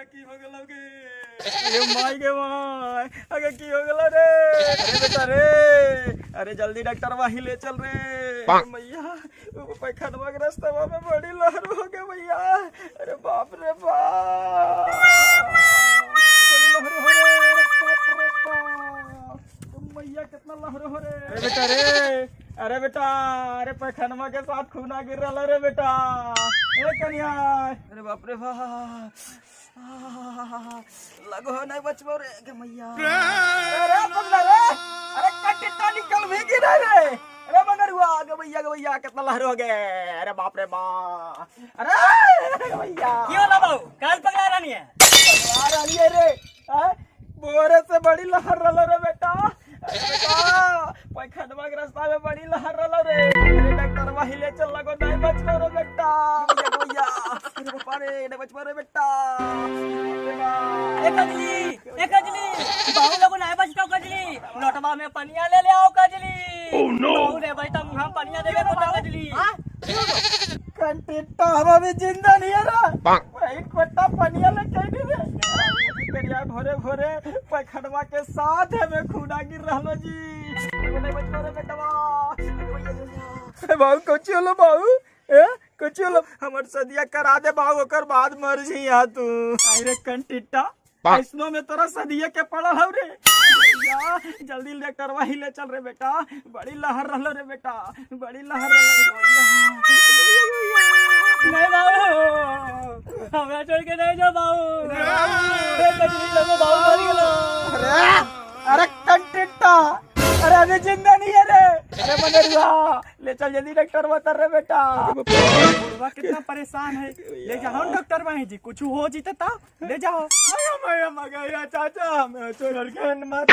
की हो गेलो गे? अरे माई गे माई, अगे की हो गेलो रे? अरे बेटा रे, अरे जल्दी डॉक्टर वहीं ले चल रे। भैया पैखानवा के रास्ता में बड़ी लहर हो गए भैया। अरे बाप रे बाप, बड़ी लहर हो रे। अरे बाप रे बाप, मैया कितना लहर हो रे। अरे बेटा रे, अरे बेटा, अरे पैखानवा के साथ खूना गिर रहा रे बेटा। ए कन्या, अरे बाप रे बाप, लगो नहीं बचबो रे के मैया। अरे पगला रे, अरे कटिटा निकल भी गिरा रे। अरे मगरुआ के भैया, के भैया कितना लहर हो गए। अरे बाप रे बाप, अरे भैया क्यों ना बाबू काल पगला रानी है? पगला रानी है रे, बोरे से बड़ी लहर रहा रे बेटा। अरे बेटा पैखानवा के रास्ता में बड़ी लहर रहा रे। अरे डॉक्टर वही ले चल, लगो नहीं बचबो रे बेटा। भैया अरे बापा रे, नहीं बचबो रे बेटा। ए कजली, ए कजली, बाहू लोगो नहीं बचतो कजली। नोटवा में पनिया ले ले आओ कजली। ओह नो, बाहू रे भाई तम हम पनिया देबे को कजली। हां कंटेटा हम अभी जिंदा नहीं है रे। एक पट्टा पनिया ले के दी रे। करिया भोरे भोरे पैखानवा के साथ हमें खूना गिर रहलो जी। नहीं बचबो रे बेटवा। बाबू कोची होलो बाबू? ए कोची होलो? हमर सदिया करा दे बाबू, ओकर बाद मर जी यहाँ तू। अरे कंटिटा ऐसनो में तोरा सदिया के पड़ल हौ रे। या जल्दी डॉक्टर वही ले चल रे बेटा, बड़ी लहर रहलो रे बेटा, बड़ी लहर रहलो। नहीं बाबू, हमरा छोड़ के नहीं जाओ बाबू। कजली लोगो बाबू मर गेलो। अरे अरे कंटिटा, अरे अभी जिंदा नहीं है रे। अरे मगरुआ ले चल जल्दी डॉक्टर बता रे बेटा। बुढ़वा कितना परेशान है, ले जाओ डॉक्टर भाई जी, कुछ हो जीते ता ले जाओ। मया मगैया चाचा हमें छोड़ के मत।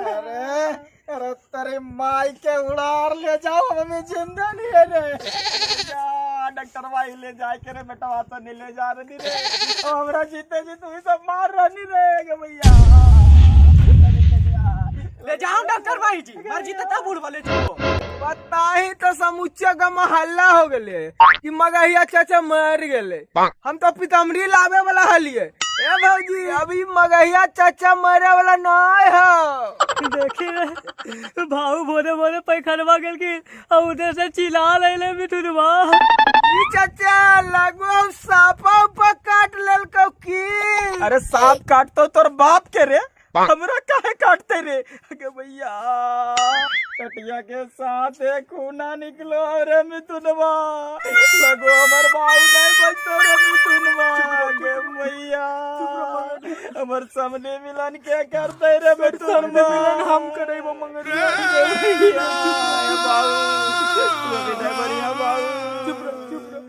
अरे अरे तेरे माई के उड़ार ले जाओ, हमें जिंदा नहीं है रे। डॉक्टर भाई ले जाए के रे बेटा, तो नहीं ले जा रही रे। हमरा जीते जी तू सब मार रही रे भैया। ले जाओ डॉक्टर भाई जी, मर जीते ता बुढ़वा ले जाओ। बताही तो समुच्चा का मोहल्ला हो गए कि मगहिया चाचा मर गए। हम तो पीताम्बरी लावे वाला हलिए। ए भौजी अभी मगहिया चाचा मरे वाला नहीं है। देखी रे भाऊ भोरे भोरे पैखानवा गेल की उधर से चिल्ला ले मिठुनवा। ई चाचा लगो सांपा ऊपर काट लेलको की? अरे सांप काटतो तोर बाप के रे, हमरा काहे काटते रे? अगे भैया टटिया के साथ एक खूना निकलो रे मिथुनवा। लगो हमर बाऊ नहीं बचतो रे मिथुनवा। अगे भैया हमर सामने मिलन के करते रे मिथुनवा? मिलन हम करेबो मंगरिया। बाऊ तू बढ़िया बाऊ, चुप रह चुप रह।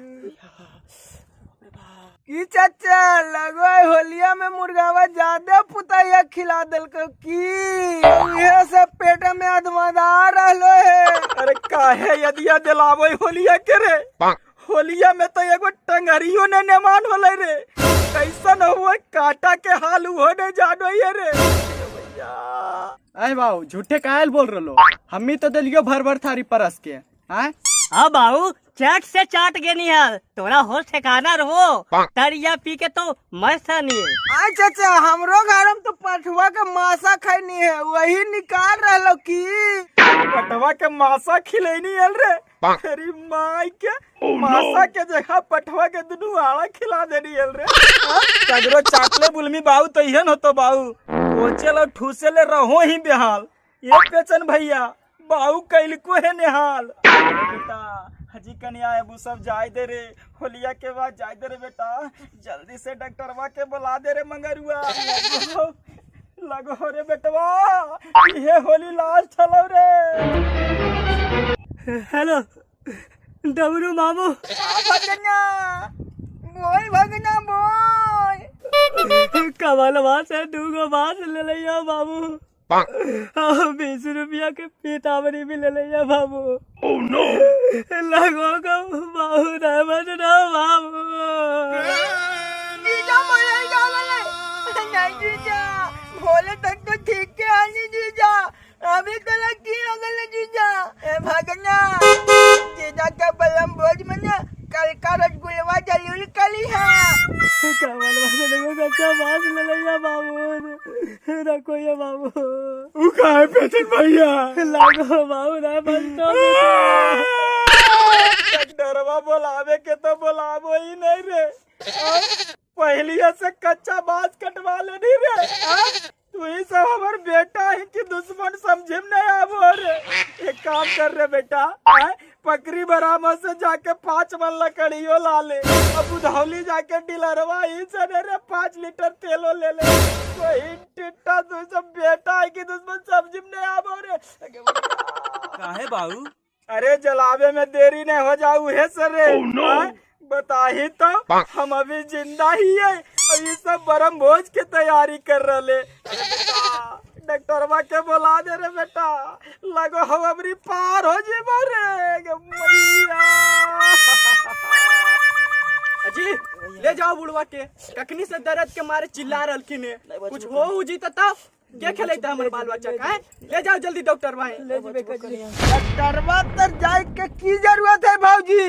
की चाचा लगो होलिया में मुर्गावा ज्यादा पुतैया खिला देलको की? उहे से पेट में अधमदा रहलो है। अरे काहे यदिया दिलावो होलिया के रे? होलिया में तो एगो टंगरियो ने नेमान होले रे। कैसन हुए काटा के हाल उहो ने जानो ये रे भैया। अरे बाबू झूठे काहे बोल रहलो, हम्मी तो देलियो भर भर थारी परस के। आय हाँ बाबू चट से चाट गे निहल, तोरा होश ठिकाना रहो, तरिया पी के तो मस्त नहीं। आ चाचा हमरो घर में तो पठुआ के मासा खैनी है, वही निकाल रहलो की? पटवा के मासा खिलैनी हल रे। तेरी माई के मासा के जगह पटवा के दुनू आड़ा खिला देनी हल रे। सगरो चाटले बुलमी बाऊ तो इहन होतो बाऊ, कोचेल और ठूसेले रहो ही बेहाल। ये पेचन भैया बाऊ कैलको है निहाल। बेटा हजी कन्या अबू सब जाय दे रे, होलिया के बाद जाय दे रे बेटा। जल्दी से डॉक्टरवा के बुला दे रे मंगरुआ। लगो रे बेटवा ये होली लास्ट हलो रे। हेलो डबरू मामू। भगना बोल भगना बोल। कमलवा से दूगो बांस ले लिया बाबू, 20 रुपया के पीताम्बरी भी ले लिया बाबू। ओह नो, लगो को बाबू नहीं बचना बाबू। जीजा मरे जाला नहीं जीजा, बोले तक तो ठीक के आनी जीजा, अभी तो की हो गए जीजा। ए भगना जीजा का बलम बोझ में ना कल का रसगुल्ला जरूर कबूल कली है। कमल बाबू कच्चा बांस ले लिया बाबू, रखो ये बाबू। उ काहे पेचन भैया लागो बाबू ना बंतो। डॉक्टरवा बोलावे के तो बोलावो ही नहीं रे, पहलिया से कच्चा बांस कटवा लेनी रे। तू ही सब हमार बेटा है कि दुश्मन समझे में नहीं आवो रे। एक काम कर रे बेटा, पकड़ी बरामद से जाके 5 मन लकड़ियों ला ले, अब बुधौली जाके डीलरवा ही से रे 5 लीटर तेलो ले ले। कोई टिट्टा तू सब बेटा है कि दुश्मन समझे में नहीं आवो रे। काहे बाबू? अरे जलावे में देरी नहीं हो जाऊ है सर रे। oh, no. बता ही तो हम अभी जिंदा ही है, अभी सब बरम भोज के तैयारी कर रहे। डॉक्टरवा के बोला दे रे बेटा, लगो हम अबरी पार हो जेबो रे मैया। अजी ले जाओ बुढ़वा के, कखनी से दर्द के मारे चिल्ला रहलखिन है, कुछ हो उजी तब क्या खेलता हमर बाल बच्चा का। ले जाओ जल्दी डॉक्टर भाई। ले जेबे कजली। डॉक्टरवा तर जाए के की जरूरत है भौजी,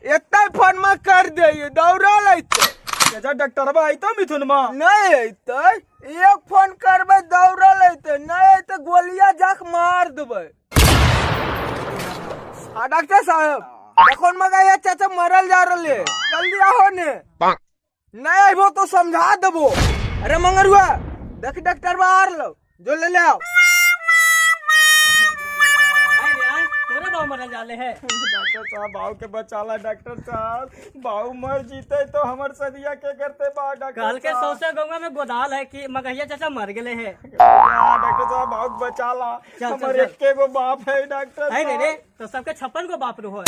इतना फोन में कर दे दौड़ा लेते। जा डॉक्टरवा आई तो मिथुन मां नहीं अइते, एक फोन करबे दौड़ा लेते, नहीं अइते गोलियां जाक मार देबे। हां डॉक्टर साहब देखो मगैया चाचा मरल जा रहले, जल्दी आओ ने। नहीं आइबो तो समझा देबो। अरे मंगरुआ देख डॉक्टर बाहर लो जो ले ले आओ। तोरे बाऊ मरल जाले है। डॉक्टर साहब बाऊ के बचाला डॉक्टर साहब, बाऊ मर जीते तो हमर सदिया के करते बा डॉक्टर। कल के सौसे गंगा में गोदाल है कि मगहिया चाचा मर गेले है। डॉक्टर साहब बाऊ बचाला, हमर एक गो बाप है डॉक्टर साहब। अरे रे तो सबके 56 गो बाप रो है।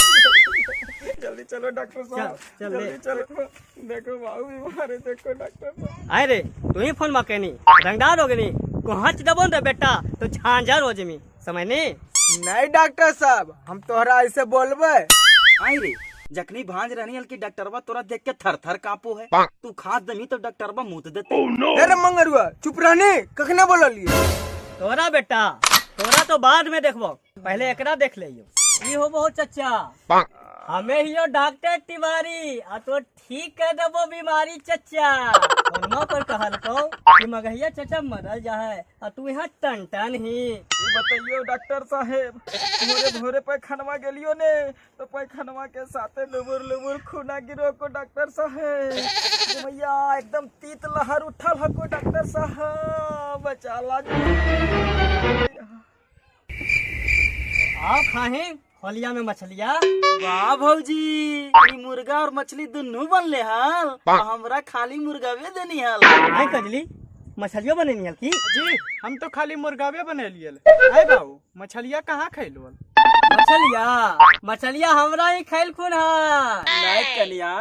जल्दी चलो डॉक्टर साहब, जल्दी चलो, देखो बाबू बीमार है, देखो डॉक्टर साहब। अरे तू ही फोन मकेनी रंगदार हो गनी कोहच दबो रे बेटा तो झांझर हो जमी समझ नहीं। नहीं डॉक्टर साहब हम तोहरा ऐसे बोलबे। आई रे जखनी भांज रहनी हल की डॉक्टरवा तोरा देख के थर थर कांपो है, तू खाद दमी तो डॉक्टरवा मुत देते। oh, no. अरे मंगरुआ चुप रहनी, कखने बोललिए तोरा बेटा, तोरा तो बाद में देखबो, पहले एकरा देख लियो। ई हो बहुत चचा, हमें हियो डॉक्टर तिवारी आ तो ठीक कर देबो बीमारी चचा। फोनमा पर कहलको कि मगहिया चचा मरल जा है आ तू यहाँ टन टन ही। बताइयो डॉक्टर साहेब, भोरे भोरे पैखानवा गेलियो ने तो पैखानवा के साथे लुबुर लुबुर खूना गिरो को डॉक्टर साहेब। भैया एकदम तीत लहर उठल हको डॉक्टर साहब, बचाला। आओ खाहे होलिया में मछलिया। वाह भौजी मुर्गा और मछली दोनों बनले हाल, हमरा खाली मुर्गावे देनी हाल। आई कजली मछलियो बनेनी हाल की? जी हम तो खाली मुर्गावे बनेलिए। अरे बाबू मछलिया कहाँ खैलो? मछलिया मछलिया हमरा ही खैल खुन हा। नहीं कनिया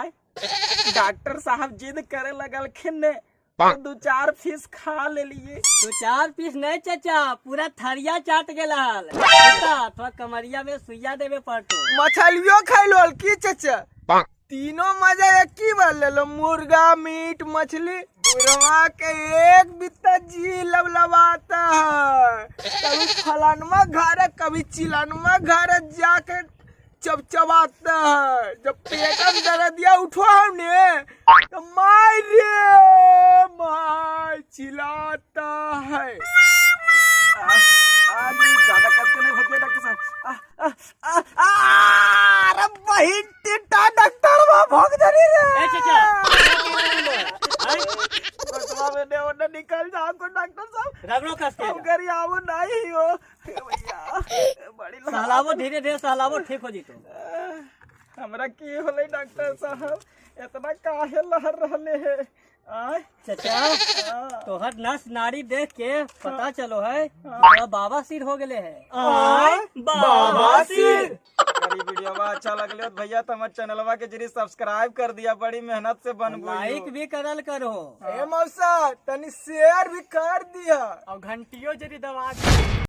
डॉक्टर साहब जिद करे लगलखिन ने तो 2-4 पीस खा ले लिए। 2-4 पीस नहीं चाचा, पूरा थरिया चाट गेला। थोड़ा कमरिया में सुइया देवे पड़तो। मछलियो खैलो की चाचा? तीनों मजा एक ही बार ले लो, मुर्गा मीट मछली। बुढ़वा के एक बित्ता जी लबलबाता है, कभी फलानमा घर कभी चिलानमा घर जाके चबचबाता है। जब पेट में दर्दिया उठो हमने तो मार रे मार चिल्लाता है। आज ज्यादा कस के नहीं भगिया डॉक्टर साहब। अरे बहिन टिट्टा डॉक्टर बा भोग दरी रे। ए चाचा में निकल जाओ को डॉक्टर साहब, रगड़ो कस के हम घर आवो नहीं हो भैया, बड़ी सहलावो धीरे धीरे सहलावो ठीक हो जीतो। हमरा की होले डॉक्टर साहब, इतना काहे लहर रहले है? आय चाचा तोहर नस नाड़ी देख के पता चलो है तोरा बाबा सिर हो गेले है। आय बाबा सिर। वीडियो अच्छा लगले भैया तो हमारे चैनलवा के जरिए सब्सक्राइब कर दिया, बड़ी मेहनत से बनबो, लाइक भी करल करो। ए मौसा तनी शेयर भी कर दिया और घंटियों जरी दबा।